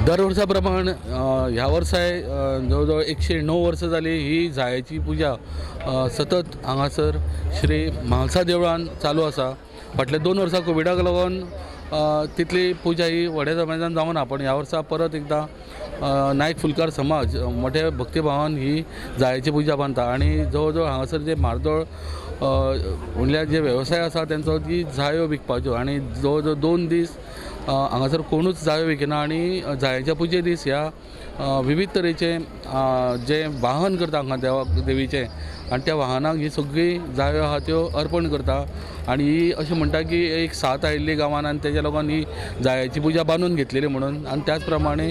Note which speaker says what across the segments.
Speaker 1: दर वर्सा प्रमाण ह्या वर्साय जवळ जवळ 109 वर्सां जाली ही जायाची पुजा सतत हांगासर श्री म्हालसा देवळान चालू आसा. फाटल्या 2 वर्सां कोविडाक लागून तितली पुजा ही व्हड्या समाजान जावना, पण ह्या वर्सा परत एकदां नायक फुलकार समाज मोठ्या भक्तिभावान ही जायाची पुजा बांदता. आनी जवळ जवळ हांगासर जे म्हार्दोळ म्हणल्यार जे वेवसाय आसा तेंचो जी जायो विकपाच्यो, आनी जवळ जवळ 2 दीस हांगासर कोणूच जायो विकिना. आनी जायाच्या पुजे दीस ह्या विविध तरेचे जे वाहन करता हांगा देवाक देवीचें, आनी त्या वाहनाक ही सगळी जायो आहा त्यो अर्पण करता. आनी ही अशें म्हणटा की एक साथ आयिल्ली गांवान आनी तेज्या लागून ही जायाची पुजा बांदून घेतलेली म्हणून, आनी त्याच प्रमाणे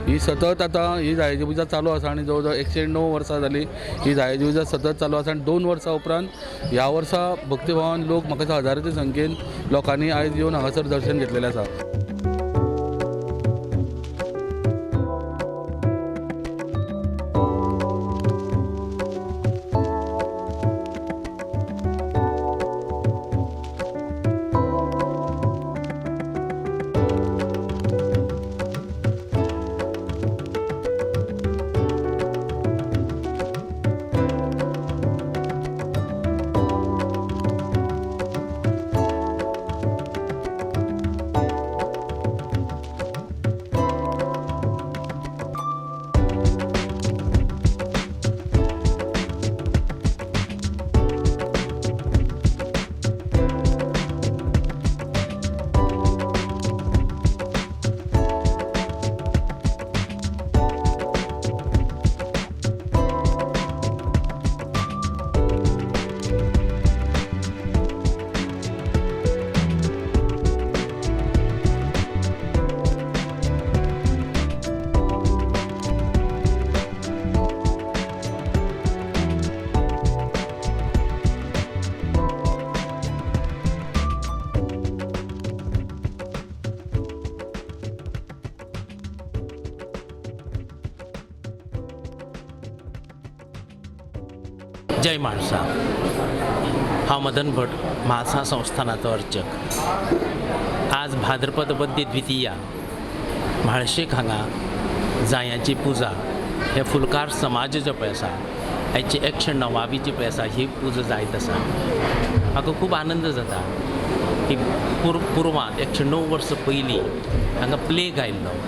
Speaker 1: ही सतत आतां ही जायाची पुजा चालू आसा. आनी जवळ जवळ 109 वर्सां जाली ही जायाची पुजा सतत चालू आसा. आनी 2 वर्सां उपरांत ह्या वर्सा भक्तिभावान लोक म्हाका दिसता हजाराच्या संख्येन लोकांनी आयज येवन हांगासर दर्शन घेतलेलें आसा.
Speaker 2: जय म्हाळसा. हांव मदन भट, म्हाळसा संस्थानाचो अर्चक. आज भाद्रपद वद्य द्वितीया म्हाळशेक हांगा जायांची पुजा हे फुलकार समाज जो पळय आसा हाची 109वी जी पळय आसा ही पुजा जायत आसा. म्हाका खूब आनंद जाता की पुर्वांत 109 वर्सां पयलीं हांगा प्लेग आयिल्लो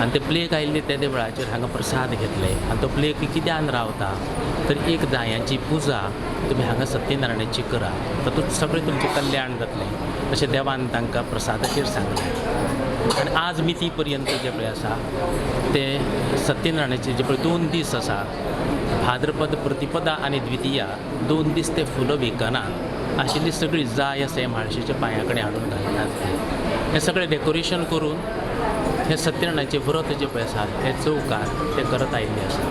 Speaker 2: आनी ते प्लेग आयिल्ले तेदे वेळाचेर हांगा प्रसाद घेतले आनी तो प्लेग कित्यान रावता तर एक जायांची पुजा तुमी हांगा सत्यनारायणाची करा, तातूंत सगळें तुमचें कल्याण जातलें अशें देवान तांकां प्रसादाचेर सांगलें. आनी आज मिती पर्यंत जे पळय आसा ते सत्यनारायणाचे जे पळय 2 दीस आसा, भाद्रपद प्रतिपदा आनी द्वितीया, 2 दीस ते फुलां विकना आशिल्ली सगळी जाय आसा हे म्हाळशेच्या पांया कडेन हाडून घालतात. हें सगळें डेकोरेशन करून हें सत्यनारायणाचें व्रत जें पळय आसा हे चौकार ते करत आयिल्ले आसा.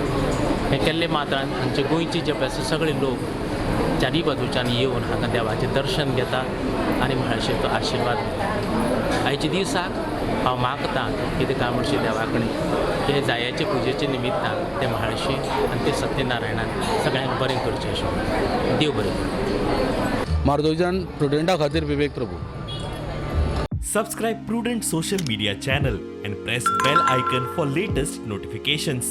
Speaker 2: हें केल्ले मात्रान आमचे गोंयचे जे पळय आसा सगळे लोक चारी बाजूच्यान येवन हांगा देवाचें दर्शन घेतात आनी म्हाळशेचो आशिर्वाद घेतात. आयच्या दिसाक हांव मागतां कितें काय म्हणशी देवा कडेन हे जायाचे पुजेचे निमित्तान ते म्हाळशे आनी ते सत्यनारायणान सगळ्यांक बरें करचें अशें. देव बरें करूं.
Speaker 1: म्हार्दोळच्यान प्रुडंटा खातीर विवेक Prabhu.
Speaker 3: Subscribe Prudent social media channel and press bell icon for latest notifications.